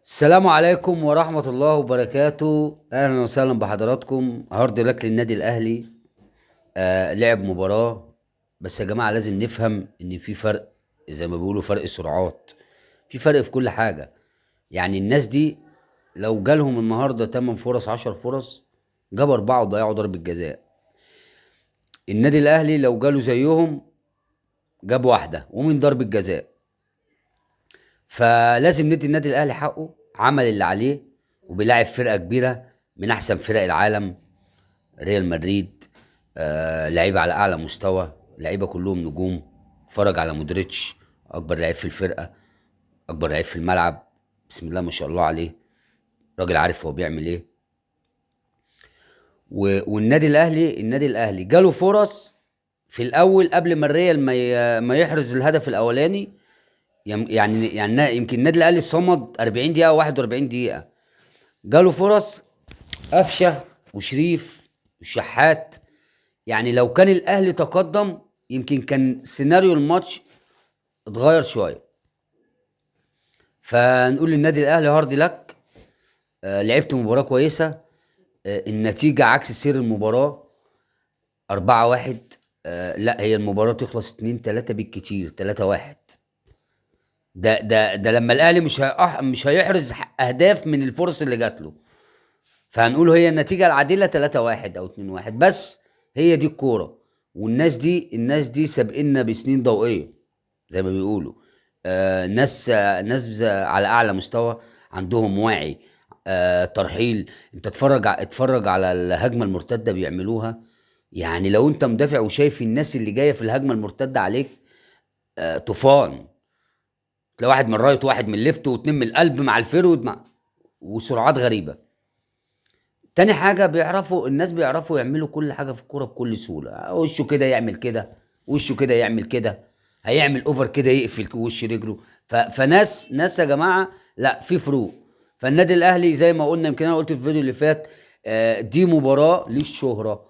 السلام عليكم ورحمة الله وبركاته. أهلا وسهلا بحضراتكم. hard luck للنادي الأهلي. لعب مباراة، بس يا جماعة لازم نفهم إن في فرق، زي ما بيقولوا فرق سرعات، في فرق في كل حاجة. يعني الناس دي لو جالهم النهاردة 8 فرص 10 فرص، جابوا 4 وضيعوا ضربة جزاء. النادي الأهلي لو جاله زيهم جاب واحدة ومن ضربة جزاء. فلازم ندي النادي الاهلي حقه، عمل اللي عليه وبيلاعب فرقه كبيرة من احسن فرق العالم، ريال مدريد. لعيبة على اعلى مستوى، لعيبة كلهم نجوم. اتفرج على مودريتش، اكبر لعيب في الفرقة، اكبر لعيب في الملعب، بسم الله ما شاء الله عليه، راجل عارف هو بيعمل ايه. والنادي الاهلي، النادي الاهلي جاله فرص في الاول قبل ما الريال ما يحرز الهدف الاولاني. يعني يمكن النادي الاهلي صمد 40 دقيقة 41 دقيقة، جاله فرص، قفشه وشريف وشحات. يعني لو كان الاهلي تقدم يمكن كان سيناريو الماتش اتغير شوية. فنقول للنادي الاهلي hard luck، لعبت مباراة كويسة، النتيجة عكس سير المباراة 4-1. لا، هي المباراة تخلص 2-3 بالكتير، 3-1. ده لما الاهلي مش هيحرز اهداف من الفرص اللي جات له، فهنقول هي النتيجة العادلة 3-1 او 2-1. بس هي دي الكورة، والناس دي، الناس دي سابقنا بسنين ضوئية زي ما بيقولوا. ناس على اعلى مستوى، عندهم وعي، ترحيل. انت اتفرج على الهجمة المرتدة بيعملوها. يعني لو انت مدافع وشايف الناس اللي جاية في الهجمة المرتدة عليك، طوفان، تلاقي واحد من right وواحد من left واتنين من القلب مع ال forward مع وسرعات غريبة. تاني حاجة، بيعرفوا الناس بيعرفوا يعملوا كل حاجة في الكورة بكل سهولة. وشه كده يعمل كده، وشه كده يعمل كده، هيعمل over كده، يقفل وش رجله. فناس ناس يا جماعة، لا في فروق. فالنادي الاهلي زي ما قلنا، يمكن انا قلت في الفيديو اللي فات، دي مباراة للشهرة.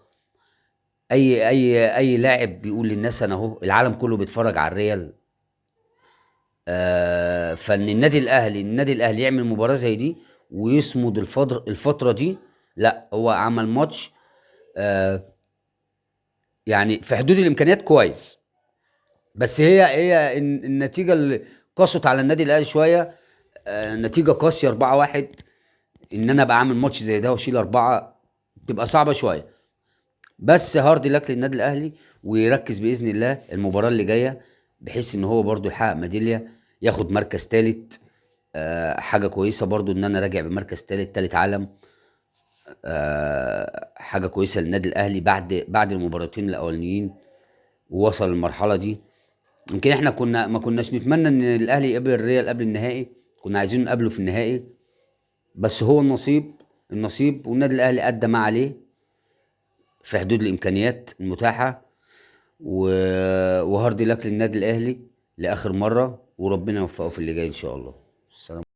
اي لاعب بيقول للناس انا اهو، العالم كله بيتفرج على الريال. فان النادي الاهلي يعمل مباراة زي دي ويصمد الفترة دي، لا هو عمل ماتش يعني في حدود الامكانيات كويس. بس هي النتيجة اللي قست على النادي الاهلي شوية، نتيجة قاسية 4-1. ان انا ابقى عامل ماتش زي ده واشيل 4 تبقى صعبة شوية. بس hard luck للنادي الاهلي، ويركز باذن الله المباراة اللي جاية بحيث ان هو برضو يحقق ميدالية، ياخد مركز ثالث. حاجة كويسة برضو ان انا راجع بمركز ثالث، ثالث عالم، حاجة كويسة للنادي الاهلي بعد المباراتين الاولانيين ووصل للمرحلة دي. يمكن احنا ما كناش نتمنى ان الاهلي يقابل الريال قبل النهائي، كنا عايزين نقابله في النهائي، بس هو النصيب، والنادي الاهلي ادى ما عليه في حدود الامكانيات المتاحة. و hard luck للنادي الاهلي لاخر مرة، وربنا يوفقه في اللي جاي ان شاء الله. السلام.